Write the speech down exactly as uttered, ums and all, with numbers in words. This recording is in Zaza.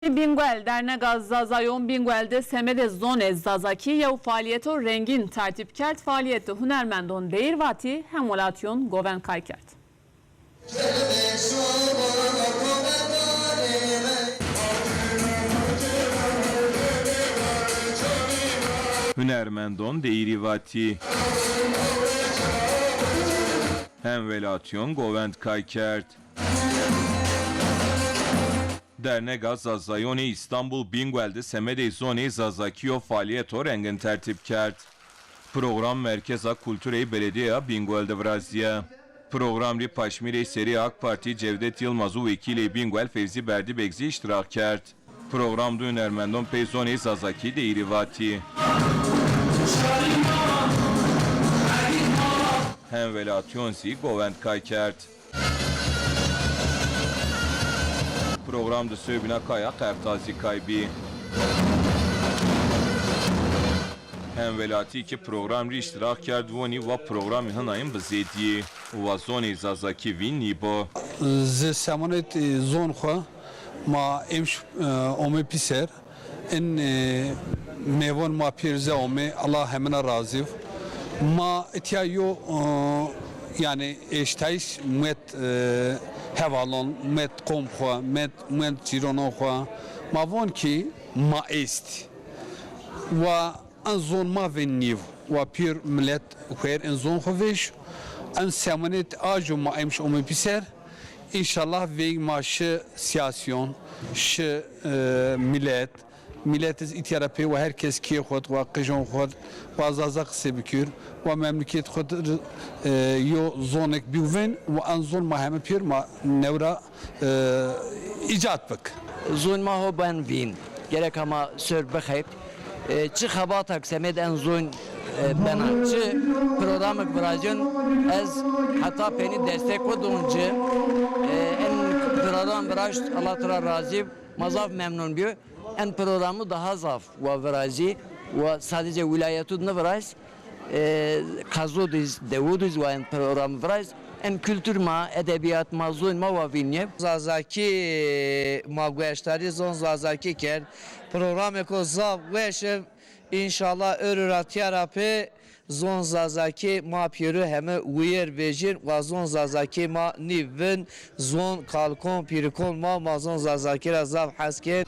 Bîngwel, Dernega Zazayon Bîngwel de semedê zonê zazakî yew faalîyeto rengîn tertîb kerd. Faalîyet de hunermendon deyîr vatî, hemwelatîyon govend kay kerd. Hunermendon deyîrî vatî. Hemwelatîyon govend kay kerd. Dernega Zazayonê Îstanbul Bîngwel de semedê zonê zazakî yo faalîyeto rengin tertîb kerd. Program Merkeza Kulturê Beledîyeya Bîngwel de virazîye. Program rê paşmîrê serê AK Partî Cevdet Yilmaz û wekîlê Bîngwel Fevzî Berdîbeg zî îştirak kerd. Program de hunermendon pey zonê zazakî deyîrî vatî. Hemwelatîyon zî govend kay kerd. Program de sewbîna kaya qertazî kay bî. Hemwelatî ki program rê îştirak kerd vonî wa programî hinayin bizêdîyê û wa zonê zazakî vîn nîbo. Zi semanêt, e, zon xwu ma êmş, e, omê pîser. In, e, mêvon ma pêr ze omê, Allah hemina razî. Ma itya yo, e, yanî êştayîş muet, e, hevalon, muet qom xwu, muet, muet cîronon xwu. Ma von ki ma êst. Wa en zon ma vên nîv. Wa pêr milet xwêr en zon xwu vêş. En semanêt ajo ma êmş omê pîser. Înşallah vêy ma şi sîyasîyon, şi, e, milet, milet iz îtya ra pê wa her kes kê xwu d, wa qijon xwu d, wa zaza qisê bikir, wa memleket xwu d, e, yo zonek bî vin, wa en zon ma heme pêr ma newra, e, îcat bik. Zon ma ho ben vîn. Gereka ma ser bixeyb. E, çi xebatak semêd en zon, e, bena, çi programik virazyon ez heta penî destek xwu don ci. E, en program viraşt, Allah tu ra razî, ma zaf memnun bîyo. En programu daha zaf wa virazî, wa sadece wîlayetu d niviraz, e, qezo diz, dewu diz wa en programu viraz, en kultur ma, edebîyat ma, zon ma wa vînye. Zazakî ma gueştarî zon zazakî kerd. Programêko zaf weş ib. Înşallah ewro ra tîya ra pê zon zazakî ma pêro heme wîyêr vejîn wa zon zazakî ma nîv vin, zon kalikon pîrikon ma, ma zon zazakî ra zaf hes kên.